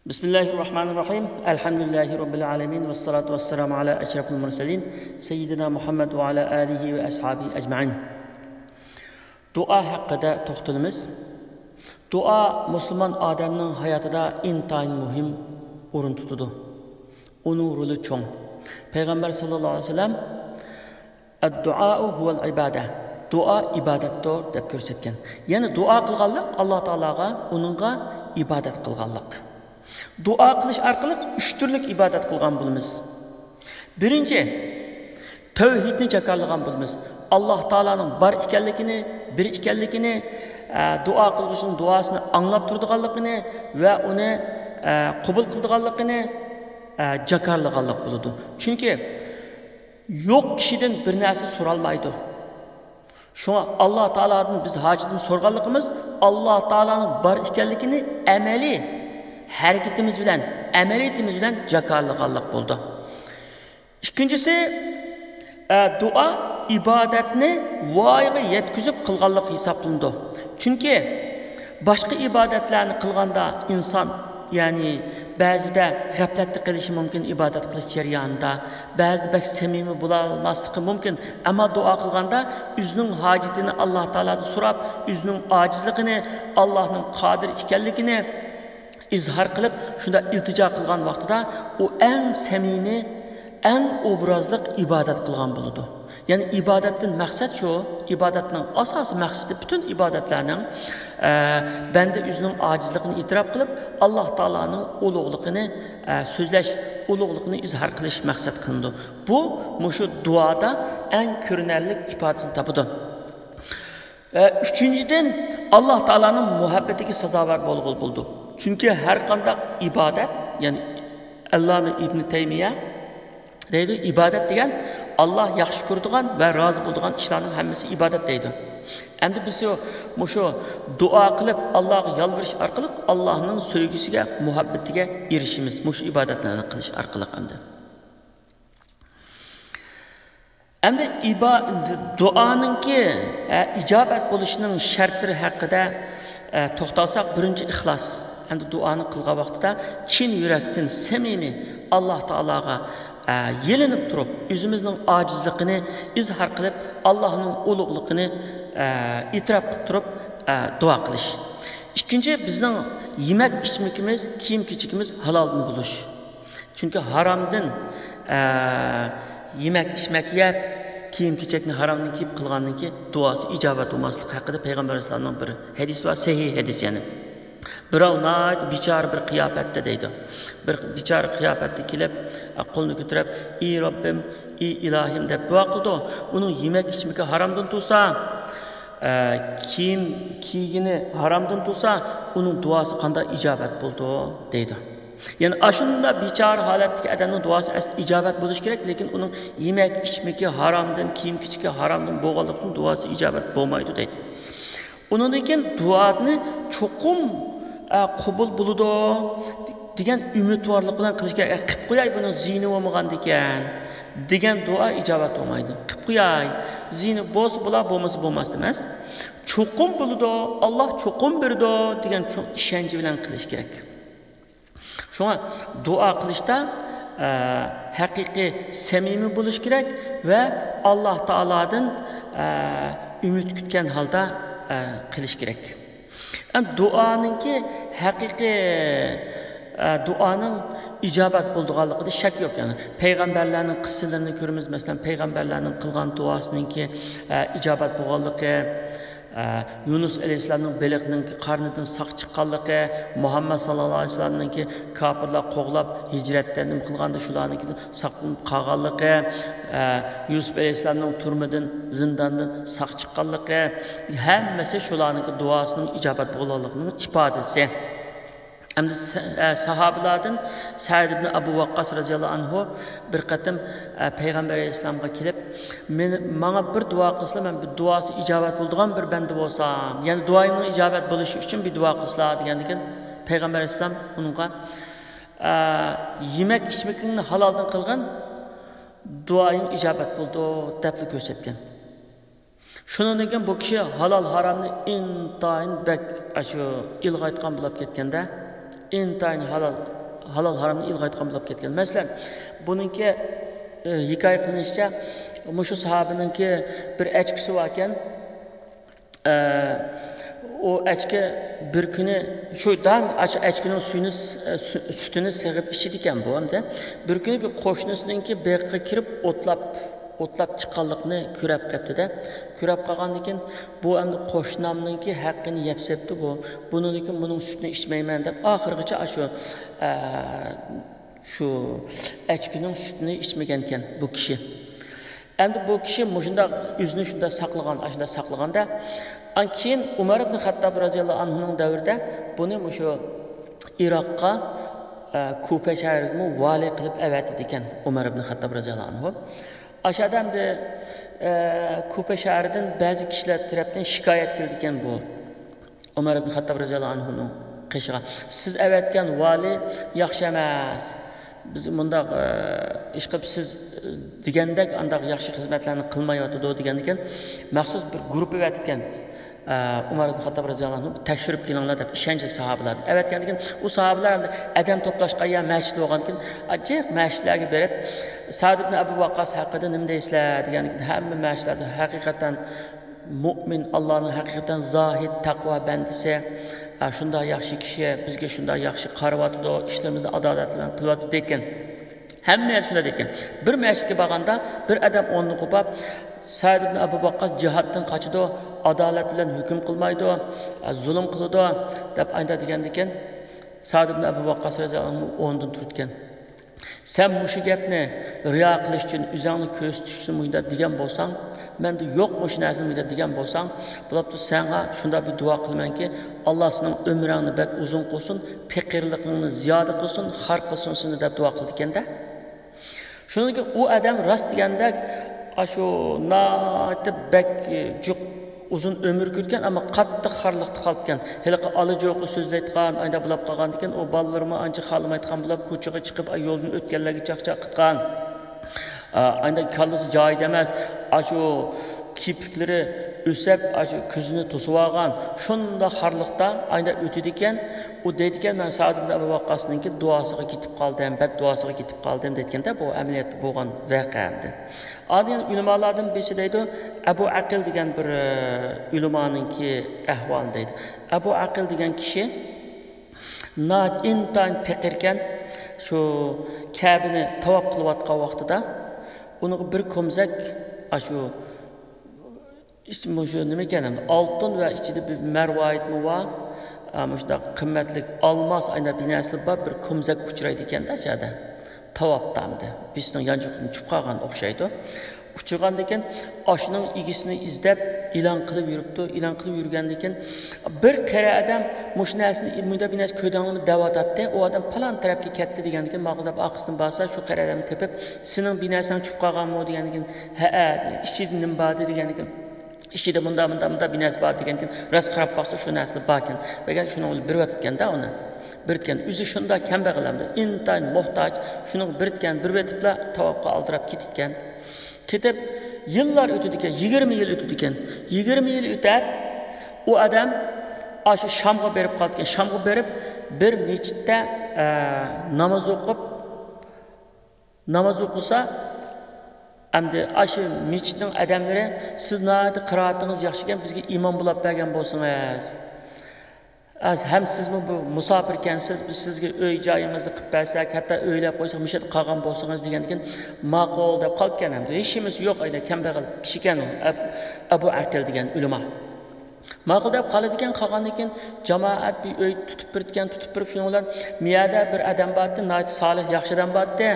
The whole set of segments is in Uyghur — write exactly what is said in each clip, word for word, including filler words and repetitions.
بسم الله الرحمن الرحيم. الحمد لله رب العالمين، والصلاة والسلام على أشرف المرسلين سيدنا محمد وعلى آله وأصحابه أجمعين. دۇئا ھەققىدە توختىلىمىز. دۇئا مۇسۇلمان ئادەمنىڭ ھاياتىدا ئىنتايىن مۇھىم ئورۇن تۇتىدۇ. ئۇنىڭ رولى چوڭ. پەيغەمبەر ساللاللاھۇ ئەلەيھى ۋەسەللەم، «ئەددۇئائۇ ھۇۋەل ئىبادە»، دۇئا ئىبادەتتۇر، دەپ كۆرسەتكەن. يەنى دۇئا قىلغانلىق ئاللا تائالاغا، ئۇنىڭغا ئىبادەت قىلغانلىق. دۇئا قىلىش ئارقىلىق ئۈچ تۈرلۈك ئىبادەت قىلغان بولىمىز. بىرىنچى، تەۋھىدنى جاكارلىغان بولىمىز. ئاللا تائالانىڭ بار ئىكەنلىكىنى، بىر ئىكەنلىكىنى، ئە، دۇئا قىلغۇچىنىڭ دۇئاسىنى ئاڭلاپ تۇرىدىغانلىقىنى ۋە ئۇنى، ئە، قوبۇل قىلىدىغانلىقىنى، ئە، جاكارلىغانلىق بولىدۇ. چۈنكى يوق كىشىدىن بىر نەرسە سورالمايدۇ. شۇڭا ئاللا تائالادىن بىز ھاجىتىمىز سورىغانلىقىمىز ئاللا تائالانىڭ بار ئىكەنلىكىنى ئەمەلىي ھەرىكىتىمىز بىلەن، ئەمەلىيىتىمىز بىلەن جاكارلىغانلىق بولىدۇ. ئىككىنچىسى، ئە، دۇئا ئىبادەتنى ۋايىغا يەتكۈزۈپ قىلغانلىق ھېسابلىنىدۇ. چۈنكى باشقا ئىبادەتلەرنى قىلغاندا ئىنسان، يەنى بەزىدە غەپلەتتە قېلىشى مۇمكىن ئىبادەت قىلىش جەريانىدا، بەزىدە بەك سەمىمىي بولالماسلىقى مۇمكىن. ئەمما دۇئا قىلغاندا ئۆزىنىڭ ھاجىتىنى ئاللا تائالادىن سوراپ، ئۆزىنىڭ ئاجىزلىقىنى، ئاللانىڭ قادىر ئىكەنلىكىنى ئىزھار قىلىپ، شۇنداق ئىلتىجا قىلغان ۋاقتىدا ئۇ ئەڭ سەمىمىي، ئەڭ ئوبرازلىق ئىبادەت قىلغان بولىدۇ. يەنى ئىبادەتتىن مەقسەت شۇ، ئىبادەتنىڭ ئاساسىي مەقسىتى، پۈتۈن ئىبادەتلەرنىڭ، ئە، بەندە ئۆزىنىڭ ئاجىزلىقىنى ئېتىراپ قىلىپ، ئاللا تائالانىڭ ئۇلۇغلۇقىنى، ئە، سۆزلەش، ئۇلۇغلۇقىنى ئىزھار قىلىش مەقسەت قىلىنىدۇ. بۇ مۇشۇ دۇئادا ئەڭ كۆرۈنەرلىك ئىپادىسىنى تاپىدۇ. ئە، ئۈچىنچىدىن، ئاللا تائالانىڭ مۇھەببىتىگە سازاۋەر بولغىلى بولىدۇ. چۈنكى ھەر قانداق ئىبادەت، يەنى ئەللامە ئىبنى تەيمىيە دەيدۇ، ئىبادەت دېگەن ئاللا ياخشى كۆرىدىغان ۋە رازى بولىدىغان ئىشلارنىڭ ھەممىسى ئىبادەت دەيدۇ. ئەمدى بىز شۇ، مۇشۇ دۇئا قىلىپ، ئاللاغا يالۋۇرۇش ئارقىلىق ئاللانىڭ سۆيگۈسىگە، مۇھەببىتىگە ئېرىشىمىز، مۇشۇ ئىبادەتلەرنى قىلىش ئارقىلىق ئەمدى. ئەمدى ئىبا-، دۇئانىڭكى، ئە، ئىجابەت بولۇشىنىڭ شەرتلىرى ھەققىدە، ئە، توختالساق، بىرىنچى، ئىخلاس. ئەمدى دۇئانى قىلغان ۋاقتىدا چىن يۈرەكتىن سەمىمىي ئاللا تائالاغا، ئە، يېلىنىپ تۇرۇپ، ئۆزىمىزنىڭ ئاجىزلىقىنى ئىزھار قىلىپ، ئاللانىڭ ئۇلۇغلۇقىنى، ئە، ئېتىراپ قىلىپ تۇرۇپ، ئە، دۇئا قىلىش. ئىككىنچى، بىزنىڭ يېمەك ئىچمىكىمىز، كىيىم كېچىكىمىز ھالالدىن بولۇش. چۈنكى ھارامدىن، ئە، يېمەك ئىچمەك يەپ، كىيىم كېچەكنى ھارامدىن كىيىپ قىلغاندىن كېيىن دۇئاسى ئىجابەت بولماسلىقى ھەققىدە پەيغەمبەر ئەلەيھىسسالامنىڭ بىر ھەدىسى بار، سەھىھ ھەدىس يەنى. بىراۋ ناھايىتى بىچارە بىر قىياپەتتە دەيدۇ. بىر بىچارە قىياپەتتە كېلىپ، ئە، قولىنى كۆتۈرۈپ، «ئى رەببىم، ئى ئىلاھىم» دەپ دۇئا قىلىدۇ. ئۇنىڭ يېمەك ئىچمىكى ھارامدىن تۇرسا، ئە، كىيىم كىيگىنى ھارامدىن تۇرسا، ئۇنىڭ دۇئاسى قانداق ئىجابەت بولىدۇ؟ دەيدۇ. يەنى ئاشۇنداق بىچارە ھالەتتىكى ئادەمنىڭ دۇئاسى ئەس-، ئىجابەت بولۇشى كېرەك، لېكىن ئۇنىڭ يېمەك ئىچمىكى ھارامدىن، كىيىم كېچىكى ھارامدىن بولغانلىقى ئۈچۈن دۇئاسى ئىجابەت بولمايدۇ دەيدۇ. ئۇنىڭدىن كېيىن دۇئانى چوقۇم، ئە، قوبۇل بولىدۇ دېگەن ئۈمىدۋارلىق بىلەن قىلىش كېرەك. ئە، قىپ قوياي، بۇنىڭ زىيىنى بولمىغاندىكەن دېگەن دۇئا ئىجابەت بولمايدۇ. قىپ قوياي، زىيىنى بولسا بولا، بولمىسا بولماس ئەمەس. چوقۇم بولىدۇ، ئاللا چوقۇم بېرىدۇ دېگەن چوڭ ئىشەنچ بىلەن قىلىش كېرەك. شۇڭا دۇئا قىلىشتا، ئە، ھەقىقىي سەمىمىي بولۇش كېرەك ۋە ئاللا تائالادىن، ئە، ئۈمىد كۈتكەن ھالدا، ئە، قىلىش كېرەك. ئەمدى دۇئانىڭكى ھەقىقىي، ئە، دۇئانىڭ ئىجابەت بولىدىغانلىقىدا شەك يوق. يەنى پەيغەمبەرلەرنىڭ قىسسىلىرىنى كۆرىمىز. مەسىلەن، پەيغەمبەرلەرنىڭ قىلغان دۇئاسىنىڭكى، ئە، ئىجابەت بولغانلىقى، ئە، يۇنۇس ئەلەيھىسسالامنىڭ بېلىقنىڭكى قارنىدىن ساق چىققانلىقى، مۇھەممەد ساللاللاھۇ ئەلەيھى ۋەسەللەمنىڭكى كاپىرلار قوغلاپ ھىجرەتتە نېمە قىلغاندا شۇلارنىڭكىدىن ساقلىنىپ قالغانلىقى، ئە، يۈسۈپ ئەلەيھىسسالامنىڭ تۈرمىدىن، زىنداندىن ساق چىققانلىقى، ھەممىسى شۇلارنىڭكى دۇئاسىنىڭ ئىجابەت بولغانلىقىنىڭ ئىپادىسى. ئەمدى سە-، ئە، ساھابىلاردىن سەئىد ئىبن ئەبۇ ۋەققاس رەزىياللاھۇ ئەنھۇ بىر قېتىم، ئە، پەيغەمبەر ئەلەيھىسسالامغا كېلىپ، مېنى، ماڭا بىر دۇئا قىلسىلا، مەن بىر دۇئاسى ئىجابەت بولىدىغان بىر بەندە بولسام، يەنى دۇئايىمنىڭ ئىجابەت بولۇشى ئۈچۈن بىر دۇئا قىلسىلا دېگەندىكىن، پەيغەمبەر ئەلەيھىسسالام ئۇنىڭغا، ئە، يېمەك ئىچمىكىڭنى ھالالدىن قىلغىن، دۇئايىڭ ئىجابەت بولىدۇ، دەپلا كۆرسەتكەن. شۇنىڭدىن كېيىن بۇ كىشى ھالال ھارامنى ئىنتايىن بەك، ئاشۇ ئىلغايتقان بولۇپ كەتكەندە، ئىنتايىن ھالال ھالال ھارامنى ئىلغايتقان بولۇپ كەتكەن. مەسىلەن، بۇنىڭكى، ئى، ھېكايە قىلىنىشىچە، مۇشۇ ساھابىنىڭكى بىر ئەچكىسى باركەن. ئە، ئۇ ئەچكە بىر كۈنى شۇ دائىم ئاشۇ ئەچكىنىڭ سۈيىنى س-، ئە، سۈ-، سۈتىنى سېغىپ ئىچىدىكەن بۇ ئەمدى. بىر كۈنى بىر قوشنىسىنىڭكى بېغىغا كىرىپ ئوتلاپ، ئوتلاپ چىققانلىقىنى كۆرەپ قېپتىدە. كۆرەپ قالغاندىن كېيىن، بۇ ئەمدى قوشنامنىڭكى ھەققىنى يەپ سەپتۇ بۇ. بۇنىڭدىن كېيىن بۇنىڭ سۈتىنى ئىچمەيمەن دەپ ئاخىرغىچە ئاشۇ، ئە، شۇ ئەچكىنىڭ سۈتىنى ئىچمىگەنكەن بۇ كىشى. ئەمدى بۇ كىشى مۇشۇنداق ئۆزىنى شۇنداق ساقلىغان، ئاشۇنداق ساقلىغاندا، ئان كېيىن ئۇمەر ئىبن خەتتاب رازىياللاھۇ ئەنھۇنىڭ دەۋرىدە بۇنى مۇشۇ ئىراققا، ئە، كۇفە شەھىرىگىمۇ ۋالىي قىلىپ ئەۋەتىدىكەن ئۇمەر ئىبن خەتتاب رازىياللاھۇ ئەنھۇ. ئاشۇ ئەمدى، ئە، كۇفە شەھىرىدىن بەزى كىشىلەر تەرەپتىن شىكايەت كېلىدىكەن بۇ. ئۆمەر ئىبن خەتتاب رەزىياللاھۇ ئەنھۇنىڭ قېشىغا، سىز ئەۋەتكەن ۋالىي ياخشى ئەمەس. بىز مۇنداق، ئە، ئىش قىلىپ، سىز، ئە، دېگەندەك ئانداق ياخشى خىزمەتلەرنى قىلمايۋاتىدۇ دېگەندىكىن، مەخسۇس بىر گۇرۇپپا ئەۋەتكەن، ئە، ئۆمەر ئىبن خەتتاب رەزىياللاھۇ ئەنھۇ، تەكشۈرۈپ كېلىڭلار دەپ ئىشەنچلىك ساھابىلاردىن ئەۋەتكەندىكىن، ئۇ ساھابىلار ئەمدى ئادەم توپلاشقان يەر مەسچىت بولغاندىكىن، جىق مەسچىتلەرگە بېرىپ، سەئد ئىبن ئەبۇ ۋەققاس ھەققىدە نېمە دەيسىلەر دېگەندىكىن، ھەممە مەسچىتلەردە ھەقىقەتەن مۆمىن، ئاللانىڭ ھەقىقەتەن زاھىد، تەقۋا بەندىسى، ئە، شۇنداق ياخشى كىشى، بىزگە شۇنداق ياخشى قارىۋاتىدۇ، ئىشلىرىمىزنى ئادالەت بىلەن قىلىۋاتىدۇ دەيدىكەن. ھەممە يەردە شۇنداق دەيدىكەن. بىر مەسچىتكە بارغاندا بىر ئادەم ئورنىنى قوپاپ، سەئد ئىبن ئەبۇ ۋەققاس جىھادتىن قاچىدۇ، ئادالەت بىلەن ھۆكۈم قىلمايدۇ، ئە، زۇلۇم قىلىدۇ دەپ ئايدا دېگەندىكىن، سەئد ئىبن ئەبۇ ۋەققاس رەزىياللاھۇ ئەنھۇ ئورنىدىن تۇرىدىكەن. سەن مۇشۇ گەپنى رىيا قىلىش ئۈچۈن، ئۆزۈڭنى كۆرسىتىش ئۈچۈن مۇشۇنداق دېگەن بولساڭ، مەندە يوق مۇشۇ نەرسىنى مۇنداق دېگەن بولساڭ، بولۇپتۇ، ساڭا شۇنداق بىر دۇئا قىلىمەنكى، ئاللا سېنىڭ ئۆمرۈڭنى بەك ئۇزۇن قىلسۇن، پېقىرلىقىڭنى زىيادە قىلسۇن، خار قىلسۇن سېنى دەپ دۇئا قىلىدىكەن-دە. شۇنىڭدىن كېيىن ئۇ ئادەم راست دېگەندەك، ئاشۇ ناھايىتى بەك جۇق ئۇزۇن ئۆمۈر كۆرگەن، ئەمما قاتتىق خارلىقتا قالىدىكەن. ھېلىقى ئالا جوقا سۆزلەيدىغان، ئايدا بولاپ قالغاندىكىن، ئۇ بالىلىرىمۇ ئانچە خالىمايدىغان بولاپ، كوچىغا چىقىپ، ئاي، يولدىن ئۆتكەنلەرگە چاقچاق قىلىدىغان. ئا، ئايدا كاللىسى جايىدا ئەمەس، ئاشۇ كىپىرىكلىرى ئۆسۈپ، ئاشۇ كۆزىنى توسۇۋالغان، شۇنداق خارلىقتا ئايدا ئۆتىدىكەن. ئۇ دەيدىكەن، مەن سەئد ئىبن ئەبۇ ۋەققاسنىڭكى دۇئاسىغا كېتىپ قالدىم، بەددۇئاسىغا كېتىپ قالدىم دەيدىكەن-دە، بۇ ئەمەلىيەتتە بولغان ۋەقە ئەمدى. ئاندىن ئۆلىمالارنىڭ بىرسى دەيدۇ، ئەبۇ ئەقىل دېگەن بىر، ئە، ئۆلىمانىڭكى ئەھۋالىنى دەيدۇ. ئەبۇ ئەقىل دېگەن كىشى ناھايىتى ئىنتايىن پېقىركەن، شۇ كەبىنى تاۋاپ قىلىۋاتقان ۋاقتىدا ئۇنىڭغا بىر كومزەك، ئاشۇ ئىچ-، مۇشۇ نېمىكەن، ئەمدى ئالتۇن ۋە ئىچىدە بىر مەرۋايىتمۇ بار، ئا، مۇشۇنداق قىممەتلىك ئالماس، ئاينا بىر نەرسىلەر بار، بىر كومزەك ئۇچرايدىكەن-دە شۇ يەردە. تاۋاپتا ئەمدى بىرسىنىڭ يانچۇقىدىن چۈشۈپ قالغان ئوخشايدۇ. ئۇچرىغاندىكىن ئاشۇنىڭ ئىگىسىنى ئىزدەپ ئېلان قىلىپ يۈرۈپتۇ. ئېلان قىلىپ يۈرگەندىكىن بىر قېرى ئادەم مۇشۇ نەرسىنى، مۇنداق بىر نەرسە كۆردۈڭلارمۇ دەۋاتاتتى. ئۇ ئادەم پالان تەرەپكە كەتتى دېگەندىكىن، ماقۇل دەپ ئارقىسىدىن بارسا، شۇ قېرى ئادەمنى تېپىپ، سېنىڭ بىر نەرسەڭ چۈشۈپ قالغانمۇ دېگەندىكىن، ھەئە، ئىچىدە نېمە باردى دېگەندىكىن، ئىچىدە مۇنداق، مۇنداق، مۇنداق بىر نەرسە بار دېگەنكىن، راست قاراپ باقسا، شۇ نەرسىلەر باركەن. بەگەن شۇنىڭ بىلەن بېرىۋاتىدىكەن-دە ئۇنى. بېرىدىكەن. ئۆزى شۇنداق كەمبەغەل ئەمدى، ئىنتايىن موھتاج. شۇنىڭغا بېرىدىكەن، بېرىۋېتىپلا تاۋاپقا ئالدىراپ كېتىدىكەن. كېتىپ، يىللار ئۆتىدىكەن، يىگىرمە يىل ئۆتىدىكەن. يىگىرمە يىل ئۆتەپ، ئۇ ئادەم ئاشۇ شامغا بېرىپ قالىدىكەن. شامغا بېرىپ، بىر مەسچىتتە، ئە، ناماز ئوقۇپ، ناماز ئوقۇسا، ئەمدى ئاشۇ مەسچىتنىڭ ئادەملىرى، سىز ناھايىتى قىرائىتىڭىز ياخشىكەن، بىزگە ئىمام بولۇپ بەرگەن بولسىڭىز. ئەز-، ھەم سىزمۇ بۇ مۇساپىركەنسىز، بىز سىزگە ئۆي جايىڭىزنى قىلىپ بەرسەك، ھەتتا ئۆيلەپ قويساق، مۇشۇ يەردە قالغان بولسىڭىز دېگەندىكىن، ماقۇل دەپ قالىدىكەن ئەمدى. ھېچ نېمىسى يوق ئەينە، كەمبەغەل كىشىكەن ئۇ، ئەب-، ئەبۇ ئەقىل دېگەن ئۆلىما. ماقۇل دەپ قالىدىكەن، قالغاندىن كېيىن جامائەت بىر ئۆي تۇتۇپ بېرىدىكەن، تۇتۇپ بېرىپ شۇنىڭ بىلەن مۇ يەردە بىر ئادەم بارتتى، ناھايىتى سالىھ، ياخشى ئادەم بارتتى.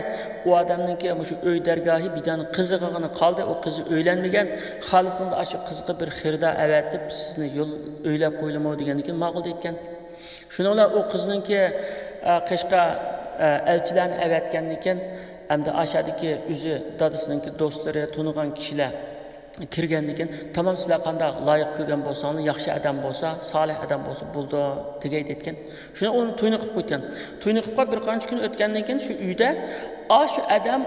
ئۇ ئادەمنىڭكى مۇشۇ ئۆي دەرگاھى بىدانى قىزىغىغىنە قالدى، ئۇ قىزى ئۆيلەنمىگەن. خالىسىڭىز ئاشۇ قىزغا بىر خېرىدار ئەۋەتىپ، سىزنى يول ئۆيلەپ قويىلىمۇ دېگەندىن كېيىن ماقۇل دەيدىكەن. شۇنىڭ بىلەن ئۇ قىزنىڭكى، ئە، قېشىغا، ئە، ئەلچىلەرنى ئەۋەتكەندىن كېيىن، ئەمدى ئاشۇ يەردىكى ئۆزى دادىسىنىڭكى دوستلىرى، تونۇغان كىشىلەر كىرگەندىن كېيىن، تامام سىلەر قانداق لايىق كۆرگەن بولساڭلار، ياخشى ئادەم بولسا، سالىھ ئادەم بولسا بولىدۇ دېگەي دەيدىكەن. شۇنى ئۇنى توينى قىلىپ قويدۇكەن. توينى قىلىپ قويۇپ بىر قانچە كۈن ئۆتكەندىن كېيىن شۇ ئۆيدە ئاشۇ ئادەم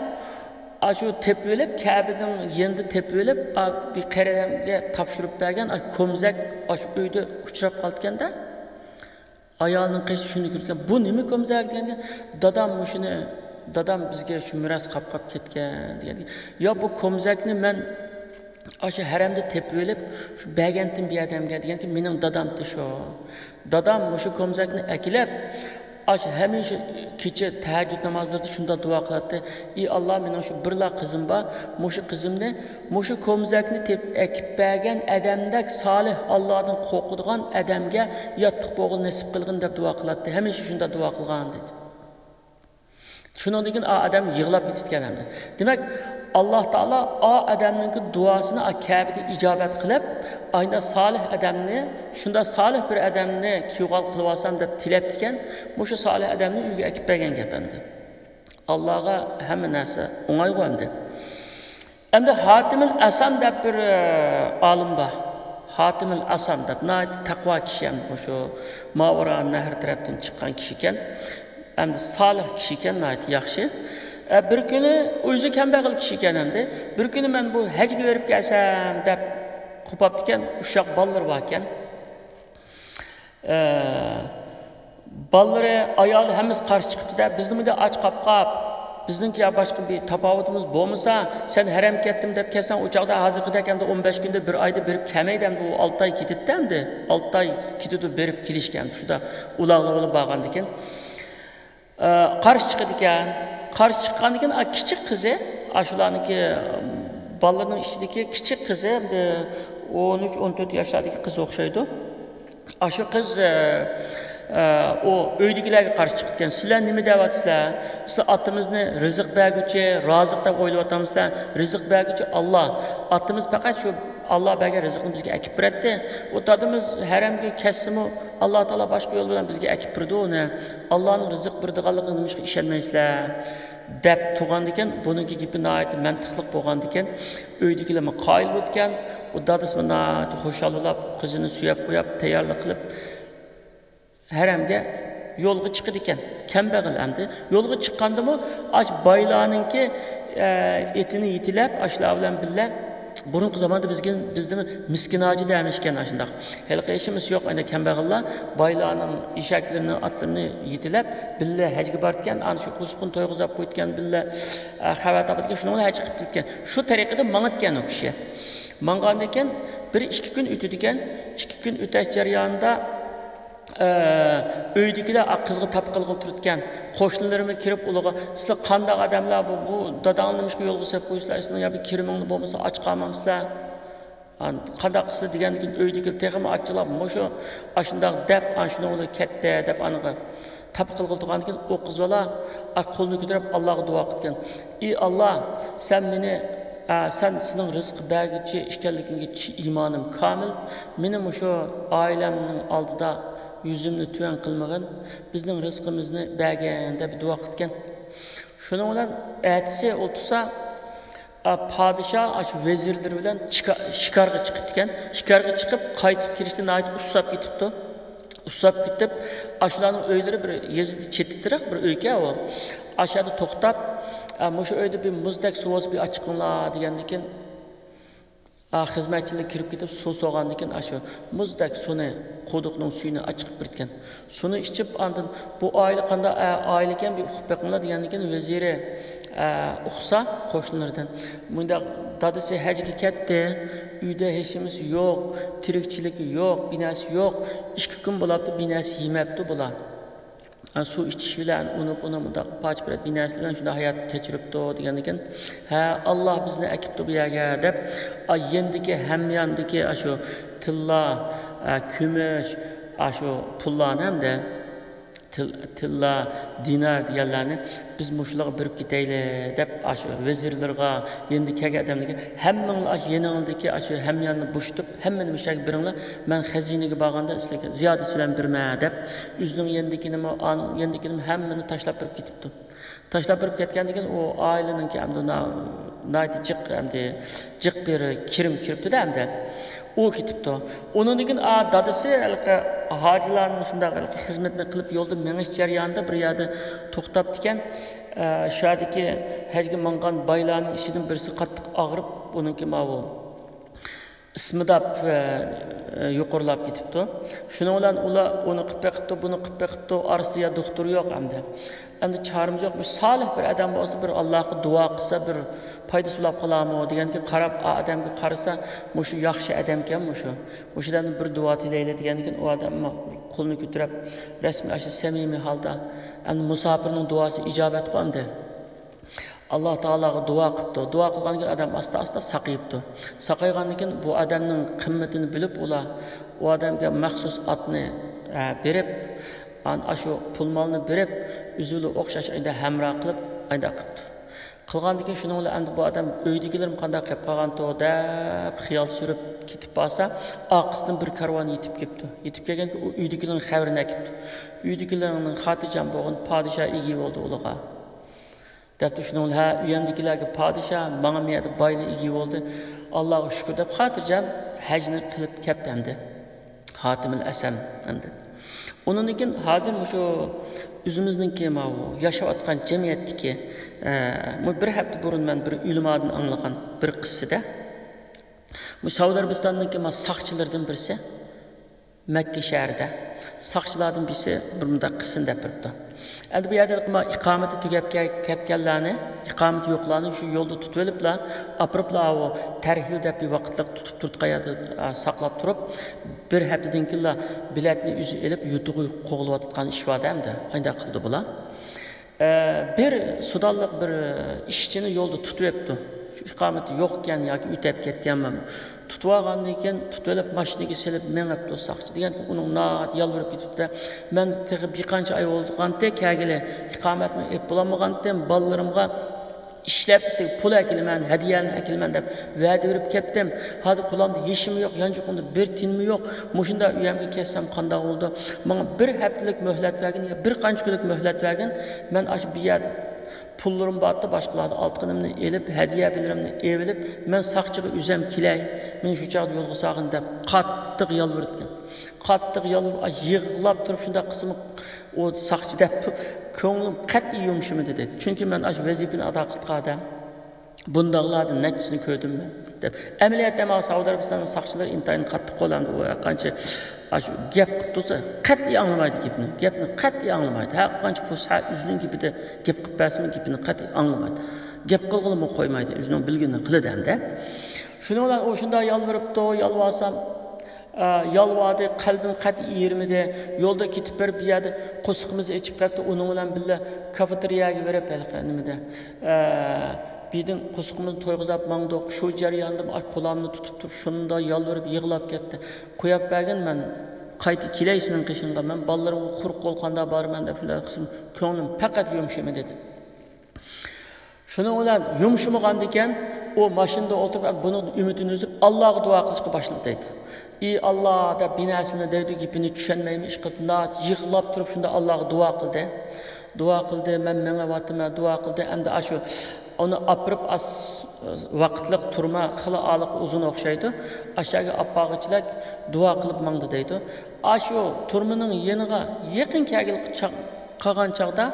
ئاشۇ تېپىۋېلىپ، كەبىنىڭ يېنىدا تېپىۋېلىپ، ئا، بىر قېرى ئادەمگە تاپشۇرۇپ بەرگەن، ئا، كومزەك ئاشۇ ئۆيدە ئۇچراپ قالىدىكەن-دە. ئايالىنىڭ قېشىدا شۇنى كۆرسەتكەن، بۇ نېمە كومزەك دېگەندە، دادام مۇشۇنى، دادام بىزگە شۇ مىراس قاپقاپ كەتكەن دېگەن. يا بۇ كومزەكنى مەن ئاشۇ ھەرەمدە تېپىۋېلىپ، شۇ بەرگەنتىم بىر ئادەمگە دېگەنكى، مېنىڭ دادامتى شۇ. دادام مۇشۇ كومزەكنى ئەكېلىپ، ئاشۇ ھەمىشە كېچە تەھەججۇد نامازلىرىدا شۇنداق دۇئا قىلاتتى، ئى ئاللا، مېنىڭ شۇ بىرلا قىزىم بار، مۇشۇ قىزىمنى مۇشۇ كومزەكنى تېپىپ ئەكىپ بەرگەن ئادەمدەك سالىھ، ئاللادىن قورقىدىغان ئادەمگە ياتلىق بولغىلى نېسىپ قىلغىن دەپ دۇئا قىلاتتى، ھەمىشە شۇنداق دۇئا قىلغان دېدى. شۇنىڭدىن كېيىن ئا ئادەم يىغلاپ كېتىدىكەن ئەمدى. دېمەك، ئاللا تائالا ئا ئادەمنىڭكى دۇئاسىنى ئا كەبىدە ئىجابەت قىلىپ، ئاينا سالىھ ئادەمنى، شۇنداق سالىھ بىر ئادەمنى كۈيئۆگەل قىلىۋالسام دەپ تىلەپتىكەن، مۇشۇ سالىھ ئادەمنى ئۆيگە ئەكىپ بەرگەن گەپ ئەمدى. ئاللاغا ھەممە نەرسە ئوڭايغۇ ئەمدى. ئەمدى ھاتىمىل ئەسام دەپ بىر، ئە، ئالىم بار. ھاتىمىل ئەسام دەپ ناھايىتى تەقۋا كىشى ئەمدى، مۇشۇ ماۋۇرا نەھر تەرەپتىن چىققان كىشى ئىكەن. ئەمدى سالىھ كىشى ئىكەن، ناھايىتى ياخشى. ئە، بىر كۈنى ئۆزى كەمبەغەل كىشى ئىكەن ئەمدى. بىر كۈنى مەن بۇ ھەجگە بېرىپ كەلسەم دەپ قوپاپتىكەن، ئۇششاق بالىلىرى باركەن. ئە، بالىلىرى، ئايالى ھەممىسى قارشى چىقىپتۇ-دە، بىزنى مۇنداق ئاچ قاپقاپ، بىزنىڭكى يا باشقا بىر تاپاۋىتىمىز بولمىسا، سەن ھەرەمگە كەتتىم دەپ كەلسەڭ، ئۇ چاغدا ھازىرقىدەك ئەمدى ئون بەش كۈندە، بىر ئايدا بېرىپ كەلمەيدۇ ئەمدى، ئۇ ئالتە ئاي كېتىدۇ-دە ئەمدى، ئالتە ئاي كېتىدۇ بېرىپ كېلىشكە ئەمدى، شۇنداق ئۇلاغلىق بولۇپ بارغاندىكىن. ئە، قارشى چىقىدىكەن. قارشى چىققاندىكىن، ئا، كىچىك قىزى، ئاشۇلارنىڭكى، بالىلىرىنىڭ ئىچىدىكى كىچىك قىزى، بىر ئون ئۈچ، ئون تۆت ياشلاردىكى قىز ئوخشايدۇ. ئاشۇ قىز، ئە، ئە، ئۇ ئۆيدىكىلەرگە قارشى چىقىدىكەن. سىلەر نېمە دەۋاتىسىلەر؟ سىلەر ئاتىمىزنى رىزىق بەرگۈچى، رازىق دەپ ئويلاۋاتامسىلەر؟ رىزىق بەرگۈچى ئاللا. ئاتىمىز پەقەت شۇ ئاللا بەرگەن رىزىقنى بىزگە ئەكىپ بېرەتتى. ئۇ دادىمىز ھەرەمگە كەتسىمۇ، ئاللا تائالا باشقا يول بىلەن بىزگە ئەكىپ بېرىدۇ ئۇنى. ئاللانىڭ رىزىق بېرىدىغانلىقىغا نېمىشقا ئىشەنمەيسىلەر؟ دەپ تۇرغاندىكىن، بۇنىڭكى گېپى ناھايىتى مەنتىقلىق بولغاندىكىن، ئۆيدىكىلەرمۇ قايىل بولىدىكەن. ئۇ دادىسىمۇ ناھايىتى خۇشال بولۇپ، قىزىنى سۆيۈپ قويۇپ، تەييارلىق قىلىپ، ھەرەمگە يولغا چىقىدىكەن. كەمبەغەل ئەمدى. يولغا چىققاندىمۇ ئاش بايلارنىڭكى، ئە، ئېتىنى يېتىلەپ، ئاشۇلار بىلەن بىللە، بۇرۇنقى زاماندا بىزگە، بىزدىمۇ مىسكىن ھاجى دەمىشكەن ئاشۇنداق. ھېلىقى ئىشىمىز يوق، ئەنە كەمبەغەللەر بايلارنىڭ ئېشەكلىرىنى، ئاتلىرىنى يېتىلەپ، بىللە ھەجگە بارىدىكەن، ئانا شۇ قوزۇقنى تويغۇزاپ قويىدىكەن، بىللە، ئە، خەۋەر تاپىدىكەن، شۇنىڭ بىلەن ھەج قىلىپ كېتىدىكەن. شۇ تەرىقىدە ماڭىدىكەن ئۇ كىشى. ماڭغاندىكىن بىر ئىككى كۈن ئۆتىدىكەن. ئىككى كۈن ئۆتەش جەريانىدا، ئە، ئۆيدىكىلەر قىزغا تاپا قىلغىلى تۇرىدىكەن. قوشنىلىرىمۇ كىرىپ ئۇلارغا، سىلەر قانداق ئادەملەر بۇ، بۇ داداڭنى نېمىشقا يولغا سېلىپ قويىسىلەر، سىلەرنىڭ يا بىر كىرىمىڭلار بولمىسا ئاچ قالمامسىلەر؟ ئان-، قانداق قىلسا دېگەندىكىن ئۆيدىكىلەر تېخىمۇ ئاچچىقلاپ، مۇشۇ ئاشۇنداق دەپ، ئان شۇنىڭ بىلەن كەتتى دەپ ئانىغا تاپا قىلغىلى تۇرغاندىكىن ئۇ قىز بالا ئا، قولىنى كۆتۈرۈپ ئاللاغا دۇئا قىلىدىكەن. ئى ئاللا، سەن مېنى، ئە، سەن سېنىڭ رىزىق بەرگۈچى ئىكەنلىكىڭگە چى-، ئىمانىم كامىل. مېنى مۇشۇ ئائىلەمنىڭ ئالدىدا يۈزۈمنى تۆۋەن قىلمىغىن، بىزنىڭ رىزقىمىزنى بەرگىن دەپ دۇئا قىلىدىكەن. شۇنىڭ بىلەن ئەتىسى ئولتۇرسا، ئا، پادىشاھ ئاشۇ ۋەزىرلىرى بىلەن چىكا-، شىكارغا چىقىپتىكەن. شىكارغا چىقىپ، قايتىپ كېلىشتە ناھايىتى ئۇسساپ كېتىپتۇ. ئۇسساپ كېتىپ، ئاشۇلارنىڭ ئۆيلىرى بىر يېزىدا چېتىتراق بىر ئۆيكەن ئۇ. ئاشۇ يەردە توختاپ، ئا، مۇشۇ ئۆيدە بىر مۇزدەك سۇ بولسا بىر ئاچىقىڭلار دېگەندىكىن، ئا، خىزمەتچىلەر كىرىپ كېتىپ سۇ سورىغاندىكىن، ئاشۇ مۇزدەك سۇنى، قۇدۇقنىڭ سۈيىنى ئاچىقىپ بېرىدىكەن. سۇنى ئىچىپ، ئاندىن بۇ ئائىلە قانداق، ئە، ئائىلىكەن، بىر ئۇقۇپ بېقىڭلار دېگەندىكىن، ۋەزىرى، ئە، ئۇقسا قوشنىلىرىدىن، مۇنداق، دادىسى ھەجگە كەتتى، ئۆيدە ھېچنېمىسى يوق، تىرىكچىلىكى يوق، بىر نەرسە يوق، ئىككى كۈن بولاپتۇ، بىر نەرسە يېمەپتۇ بۇلار. ئە، سۇ ئىچىش بىلەن، ئۇنى، بۇنى مۇنداق پارچە-پۈرەت بىر نەرسە بىلەن شۇنداق ھايات كەچۈرۈپتۇ دېگەندىكىن، ھە، ئاللا بىزنى ئەكىپتۇ بۇ يەرگە دەپ، ئا، يېنىدىكى، ھەميانىدىكى ئاشۇ تىللا، ئە، كۈمۈش، ئاشۇ پۇللارنى ھەمدە تىل-، تىللا، دىنار دېگەنلەرنى بىز مۇشۇلارغا بېرىپ كېتەيلى دەپ، ئاشۇ ۋەزىرلىرىغا، يېنىدا كەلگەن ئادەملەرگە، ھەممىڭلار ئاشۇ يېنىڭلىدىكى ئاشۇ ھەمياننى بوشىتىپ، ھەممىنى مۇشۇ يەرگە بېرىڭلار، مەن خەزىنىگە بارغاندا سىلەرگە زىيادىسى بىلەن بېرىمەن دەپ، ئۆزىنىڭ يېنىدىكىنىمۇ، ئان-، يېنىدىكىنىمۇ ھەممىنى تاشلاپ بېرىپ كېتىپتۇ. تاشلاپ بېرىپ كەتكەندىن كېيىن ئۇ ئائىلىنىڭكى ئەمدى نا-، ناھايىتى جىق، ئەمدى جىق بىر كىرىم كىرىپتۇ-دە ئەمدى. ئۇ كېتىپتۇ. ئۇنىڭدىن كېيىن، ئا، دادىسى ھېلىقى ھاجىلارنىڭ شۇنداق ھېلىقى خىزمىتىنى قىلىپ يولدا مېڭىش جەريانىدا بىر يەردە توختاپتىكەن. ئە، شۇ يەردىكى ھەجگە ماڭغان بايلارنىڭ ئىچىدىن بىرسى قاتتىق ئاغرىپ، ئۇنىڭكى ماۋۇ ئىسمىداپ، ئە، يۇقىرىلاپ كېتىپتۇ. شۇنىڭ بىلەن ئۇلار ئۇنى قىلىپ بېقىپتۇ، بۇنى قىلىپ بېقىپتۇ، ئارىسىدا يا دوختۇر يوق ئەمدى. ئەمدى چارىمىز يوق. مۇشۇ سالىھ بىر ئادەم بولسا، بىر ئاللاغا دۇئا قىلسا، بىر پايدىسى بولاپ قالارمۇ دېگەنگە قاراپ، ئا ئادەمگە قارىسا، مۇشۇ ياخشى ئادەمكەن مۇشۇ. مۇشۇ ئادەمدىن بىر دۇئا تىلەيلى دېگەندىكىن، ئۇ ئادەم قولىنى كۆتۈرۈپ، رەسمىي ئاشۇ سەمىمىي ھالدا، ئەمدى مۇساپىرنىڭ دۇئاسى ئىجابەتقۇ ئەمدى. ئاللا تائالاغا دۇئا قىپتۇ. دۇئا قىلغاندىن كېيىن ئادەم ئاستا-ئاستا ساقىيىپتۇ. ساقايغاندىن كېيىن بۇ ئادەمنىڭ قىممىتىنى بىلىپ، ئۇلار ئۇ ئادەمگە مەخسۇس ئاتنى، ئە، بېرىپ، ئان-، ئاشۇ پۇل مالنى بېرىپ، ئۆزى بىلەن ئوخشاش ئايدا ھەمراھ قىلىپ، ئايدا قىپتۇ. قىلغاندىن كېيىن شۇنىڭ بىلەن ئەمدى بۇ ئادەم ئۆيدىكىلىرىم قانداق قىلىپ قالغانتۇ دەپ خىيال سۈرۈپ كېتىپ بارسا، ئارقىسىدىن بىر كارۋان يېتىپ كېپتۇ. يېتىپ كەلگەندىكىن ئۇ ئۆيدىكىلەرنىڭ خەۋىرىنى ئەكېپتۇ. ئۆيدىكىلىرىڭنىڭ خاتىرجەم بولغىن، پادىشاھ ئىگە بولدى ئۇلىغا. دەپتۇ شۇنىڭ بىلەن، ھە، ئۆيەمدىكىلەرگە پادىشاھ، ماڭا مۇ يەردە بايلىق ئىگە بولدى. ئاللاغا شۈكۈر دەپ خاتىرجەم ھەجنى قىلىپ كەپتۇ ئەمدى. خاتىمىل ئەسەم ئەمدى. ئۇنىڭدىن كېيىن ھازىر مۇشۇ ئۆزىمىزنىڭكى ماۋۇ ياشاۋاتقان جەمئىيەتتىكى، ئە، مۇ بىر ھەپتە بۇرۇن مەن بىر ئۆلىمادىن ئاڭلىغان بىر قىسسىدە، مۇ سەئۇدى ئەرەبىستاننىڭكى ما ساقچىلىرىدىن بىرسى، مەككە شەھىرىدە ساقچىلاردىن بىرسى بىر مۇنداق قىسسىنى دەپ بېرىپتۇ. ئەمدى بۇ يەردە ما ئىقامىتى تۈگەپ كە-، كەتكەنلەرنى، ئىقامىتى يوقلارنى شۇ يولدا تۇتۇۋېلىپلا، ئاپىرىپلا ئاۋۇ تەرھىل دەپ بىر ۋاقىتلىق تۇتۇپ تۇرۇتقان يەردە، ئا، ساقلاپ تۇرۇپ، بىر ھەپتىدىن كېيىنلا بېلەتنى ئۆزى ئېلىپ، يۇرتىغا قوغلىۋاتىدىغان ئىش بار-دە ئەمدى. قانداق قىلدى بۇلار؟ ئە، بىر سۇدانلىق بىر ئىشچىنى يولدا تۇتۇۋېپتۇ. شۇ ئىقامىتى يوق ئىكەن ياكى ئۆتەپ كەتكەنمۇ. تۇتۇۋالغاندىن كېيىن، تۇتۇۋېلىپ ماشىنىگە سېلىپ مېڭىپتۇ ساقچى. دېگەن ئۇنىڭ ناھايىتى يالۋۇرۇپ كېتىپتۇ-دە، مەن تېخى بىر قانچە ئاي بولغانتى كەلگىلى، ئىقامەتمۇ ئېلىپ بولالمىغانتىم، بالىلىرىمغا ئىشلەپ ئىستىگە پۇل ئەكېلىمەن، ھەدىيەلەرنى ئەكېلىمەن دەپ ۋەدە بېرىپ كەتتىم. ھازىر قولۇمدا ھېچنېمە يوق، يانچۇقۇمدا بىر تىيىنمۇ يوق. مۇشۇنداق ئۆيۈمگە كەتسەم قانداق بولىدۇ؟ ماڭا بىر ھەپتىلىك مۆھلەت بەرگىن يا بىر قانچە كۈنلۈك مۆھلەت بەرگىن. مەن ئاشۇ بۇ يەردە پۇللىرىم بارتى، باشقىلاردا ئالتۇنۇمنى ئېلىپ، ھەدىيە پۇللىرىمنى ئېلىپ، مەن ساقچىغا ئۆزۈم كېلەي، مېنى شۇ چاغدا يولغا سالغىن دەپ قاتتىق يالۋۇردى. قاتتىق يالۋۇرۇپ، ئاي، يىغلاپ تۇرۇپ شۇنداق قىلسىمۇ، ئۇ ساقچى دەپ، كۆڭلۈم قەتئىي يۇمشىمىدى دەيدۇ. چۈنكى مەن ئاشۇ ۋەزىپىنى ئادا قىلىدىغان ئادەم. بۇنداقلاردىن نەچچىسىنى كۆردۈم مەن دەپ. ئەمەلىيەتتە ماڭا سەئۇدى ئەرەبىستاننىڭ ساقچىلىرى ئىنتايىن قاتتىق قوللاندى. ئۇ ھەرقانچە ئاشۇ گەپ قىلىپ تۇرسا، قەتئىي ئاڭلىمايدۇ گېپىنى. گەپنى قەتئىي ئاڭلىمايدۇ. ھەرقانچە پۇسسا ئۆزىنىڭ گېپىدە گەپ قىلىپ بەرسىمۇ، گېپىنى قەتئىي ئاڭلىمايدۇ. گەپ قىلغىلىمۇ قويمايدۇ. ئۆزىنىڭ بىلگىنىنى قىلىدۇ ئەمدى. شۇنىڭ بىلەن ئۇ شۇنداق يالۋۇرۇپتۇ، يالۋارسام، ئە، يالۋاردى، قەلبىم قەتئىي ئېرىمىدى. يولدا كېتىپ بىر، بىر يەردە قورسىقىمىز ئېچىپ قاپتۇ، ئۇنىڭ بىلەن بىللە كافېتېرىيەگە بېرىپ، ھېلىقى نېمىدە، ئە، بىردىن قورسىقىمىزنى تويغۇزۇپ ماڭدۇق. شۇ جەرياندا ئاش قولامنى تۇتۇپ تۇرۇپ، شۇنداق يالۋۇرۇپ يىغلاپ كەتتى. قويۇپ بەرگىن، مەن قايتا كېلەي سېنىڭ قېشىڭغا، مەن بالىلىرىمغا قۇرۇق قول قانداق بارىمەن دەپ شۇنداق قىلسام، كۆڭلۈم پەقەت يۇمشىمىدى دېدى. شۇنىڭ بىلەن يۇمشىمىغاندىكىن، ئۇ ماشىنىدا ئولتۇرۇپ، بۇنىڭ ئۈمىدىنى ئۈزۈپ، ئاللاغا دۇئا قىلىشقا باشلىدى دەيدۇ. ئى ئاللا دەپ، بىر نەرسىنى دەيدۇ، گېپىنى چۈشەنمەيمەن، ئىشقىلىپ ناھايىتى يىغلاپ تۇرۇپ، شۇنداق ئاللاغا دۇئا قىلدى. دۇئا قىلدى، مەن مېڭىۋاتىمەن، دۇئا قىلدى. ئەمدى ئاشۇ ئۇنى ئاپىرىپ، ئاز ۋاقىتلىق تۈرمە، خېلى ئارىلىقى ئۇزۇن ئوخشايدۇ. ئاشۇ يەرگە ئاپارغۇچىلار دۇئا قىلىپ ماڭدى دەيدۇ. ئاشۇ تۈرمىنىڭ يېنىغا يېقىن كەلگىلى چاغ-، قالغان چاغدا،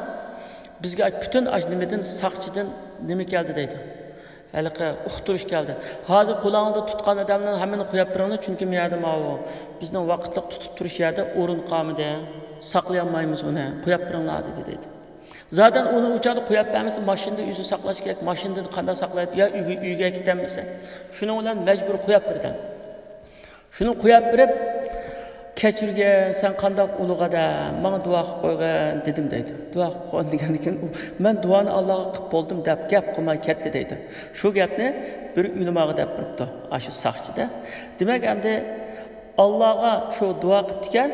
بىزگە پۈتۈن ئاش نېمىدىن، ساقچىدىن نېمە كەلدى دەيدۇ. ھېلىقى ئۇقتۇرۇش كەلدى. ھازىر قولۇڭلاردا تۇتقان ئادەملەرنى ھەممىنى قويۇپ بېرىڭلار، چۈنكى مۇ يەردە ماۋۇ بىزنىڭ ۋاقىتلىق تۇتۇپ تۇرۇش يەردە ئورۇن قالمىدى. ساقلىيالمايمىز ئۇنى. قويۇپ بېرىڭلار دېدى دەيدۇ. زادەن ئۇنى ئۇ چاغدا قويۇپ بەرمىسە، ماشىنىدا ئۆزى ساقلاش كېرەك. ماشىنىدا قانداق ساقلايدۇ؟ يا ئۆيگە، ئۆيگە كېتەلمىسە. شۇنىڭ بىلەن مەجبۇر قويۇپ بەردى. شۇنى قويۇپ بېرىپ، كەچۈرگىن، سەن قانداق ئۇلۇغ ئادەم، ماڭا دۇئا قىلىپ قويغىن دېدىم دەيدۇ. دۇئا قىلىپ قويغىن دېگەندىن كېيىن، ئۇ، مەن دۇئانى ئاللاغا قىلىپ بولدۇم دەپ گەپ قىلماي كەتتى دەيدۇ. شۇ گەپنى بىر ئۆلىماغا دەپ بېرىپتۇ، ئاشۇ ساقچىدا. دېمەك، ئەمدى ئاللاغا شۇ دۇئا قىپتىكەن،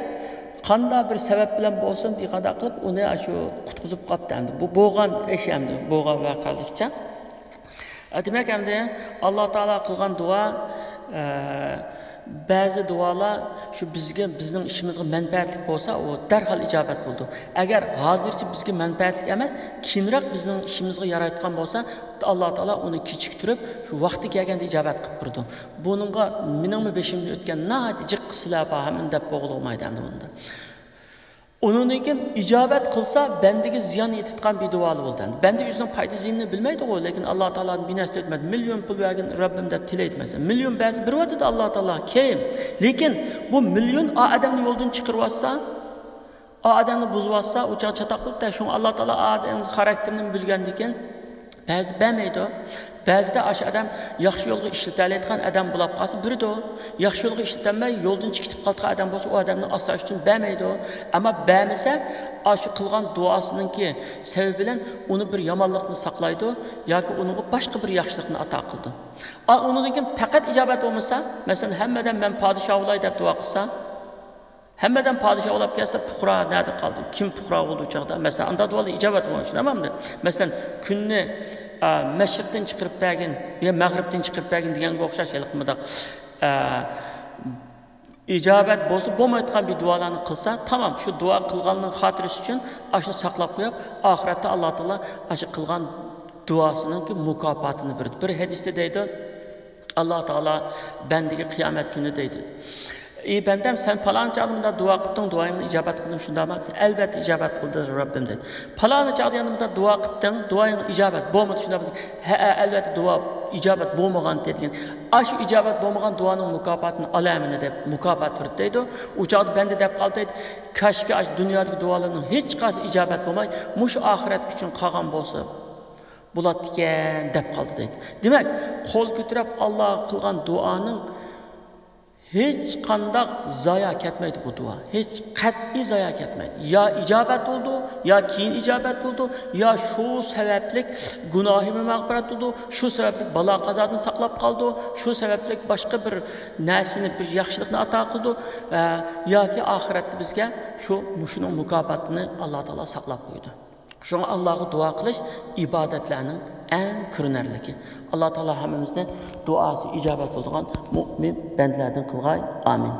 قانداق بىر سەۋەب بىلەن بولسۇن، بىر قانداق قىلىپ ئۇنى شۇ قۇتقۇزۇپ قاپتۇ ئەمدى. بۇ بولغان ئىش ئەمدى، بولغان ۋەقەلىكچە. ئە، دېمەك، ئەمدى ئاللا تائالا قىلغان دۇئا، ئە، بەزى دۇئالار شۇ بىزگە، بىزنىڭ ئىشىمىزغا مەنپەئەتلىك بولسا، ئۇ دەرھال ئىجابەت بولىدۇ. ئەگەر ھازىرچە بىزگە مەنپەئەتلىك ئەمەس، كېيىنراق بىزنىڭ ئىشىمىزغا يارايدىغان بولسا، ئاللا تائالا ئۇنى كېچىكتۈرۈپ، شۇ ۋاقتى كەلگەندە ئىجابەت قىلىپ بېرىدۇ. بۇنىڭغا مېنىڭمۇ بېشىمدىن ئۆتكەن ناھايىتى جىق قىسسىلەر بار، ھەممىنى دەپ بولغىلى بولمايدۇ ئەمدى بۇندا. ئۇنىڭدىن كېيىن ئىجابەت قىلسا، بەندىگە زىيان يېتىدىغان بىر دۇئالار بولىدۇ. بەندە ئۆزىنىڭ پايدا زىيىنىنى بىلمەيدىغۇ، لېكىن ئاللا تائالادىن بىر نەرسە ئۆتمەيدۇ. مىليون پۇل بەرگىن رەببىم دەپ تىلەيدۇ مەسىلەن. مىليون بەرسە، بېرىۋاتىدۇ ئاللا تائالا، كەرىم. لېكىن بۇ مىليون ئا ئادەمنى يولدىن چىقىرىۋاتسا، ئا ئادەمنى بۇزۇۋاتسا، ئۇ چاغ چاتاق بولۇپتۇ. شۇڭا ئاللا تائالا ئا ئادەمنىڭ خاراكتېرىنى بىلگەندىكىن، بەزىدە بەرمەيدۇ. بەزىدە ئاشۇ ئادەم ياخشى يولغا ئىشلىتەلەيدىغان ئادەم بولاپ قالسا، بېرىدۇ. ياخشى يولغا ئىشلىتەلمەي، يولدىن چىقىپ قالىدىغان ئادەم بولسا، ئۇ ئادەمنى ئاسراش ئۈچۈن بەرمەيدۇ. ئەمما بەرمىسە، ئاشۇ قىلغان دۇئاسىنىڭكى سەۋەبى بىلەن ئۇنى بىر يامانلىقتىن ساقلايدۇ ياكى ئۇنىڭغا باشقا بىر ياخشىلىقنى ئاتا قىلىدۇ. ئا، ئۇنىڭدىن كېيىن پەقەت ئىجابەت بولمىسا، مەسىلەن، ھەممە ئادەم مەن پادىشاھ بولاي دەپ دۇئا قىلسا، ھەممە ئادەم پادىشاھ بولاپ كەتسە، پۇقرا نەدە قالدى؟ كىم پۇقرا بولدى ئۇ چاغدا؟ مەسىلەن، ئاندا دۇئالار ئىجابەت بولغان، چۈشىنەمدى؟ مەسىلەن، كۈننى، ئا، مەشرىقتىن چىقىرىپ بەرگىن يا مەغرىبتىن چىقىرىپ بەرگىن دېگەنگە ئوخشاش ھېلىقى مۇنداق، ئا، ئىجابەت بولسا بولمايدىغان بىر دۇئالارنى قىلسا، تامام، شۇ دۇئا قىلغاننىڭ خاتىرىسى ئۈچۈن ئاشۇنى ساقلاپ قويۇپ، ئاخىرەتتە ئاللا تائالا ئاشۇ قىلغان دۇئاسىنىڭكى مۇكاپاتىنى بېرىدۇ. بىر ھەدىستە دەيدۇ، ئاللا تائالا بەندىگە قىيامەت كۈنى دەيدۇ، ئى بەندەم، سەن پالان چاغدا مۇنداق دۇئا قىپتىڭ، دۇئاڭنى ئىجابەت قىلدىم، شۇنداقمۇ؟ دېسە، ئەلۋەتتە ئىجابەت قىلدى رەببىم دەيدۇ. پالان چاغدا يەنە مۇنداق دۇئا قىپتىڭ، دۇئاڭ ئىجابەت بولمىدى، شۇنداقمۇ؟ ھەئە، ئەلۋەتتە دۇئا ئىجابەت بولمىغان دېگەن. ئاشۇ ئىجابەت بولمىغان دۇئانىڭ مۇكاپاتىنى ئالامەن دەپ مۇكاپات بېرىدۇ دەيدۇ. ئۇ چاغدا بەندە دەپ قالدى دەيدۇ، كاشكى ئاشۇ دۇنيادىكى دۇئالىرىمنىڭ ھېچقايسى ئىجابەت بولماي، مۇشۇ ئاخىرەت ئۈچۈن قالغان بولسا بولاتتىكەن دەپ قالدى دەيدۇ. دېمەك، قول كۆتۈرۈپ ئاللاغا قىلغان دۇئانىڭ ھېچقانداق زايا كەتمەيدۇ بۇ دۇئا. ھېچ قەتئىي زايا كەتمەيدۇ. يا ئىجابەت بولىدۇ، يا كېيىن ئىجابەت بولىدۇ، يا شۇ سەۋەبلىك گۇناھىمۇ مەغپىرەت بولىدۇ، شۇ سەۋەبلىك بالا قازادىن ساقلاپ قالىدۇ، شۇ سەۋەبلىك باشقا بىر نەرسىنى، بىر ياخشىلىقنى ئاتا قىلىدۇ، ۋە ياكى ئاخىرەتتە بىزگە شۇ مۇشۇنىڭ مۇكاپاتىنى ئاللا تائالا ساقلاپ قويىدۇ. شۇڭا ئاللاغا دۇئا قىلىش ئىبادەتلەرنىڭ ئەڭ كۆرۈنەرلىكى. ئاللا تائالا ھەممىمىزنى دۇئاسى ئىجابەت بولىدىغان مۇئمىن بەندىلەردىن قىلغاي. ئامىن.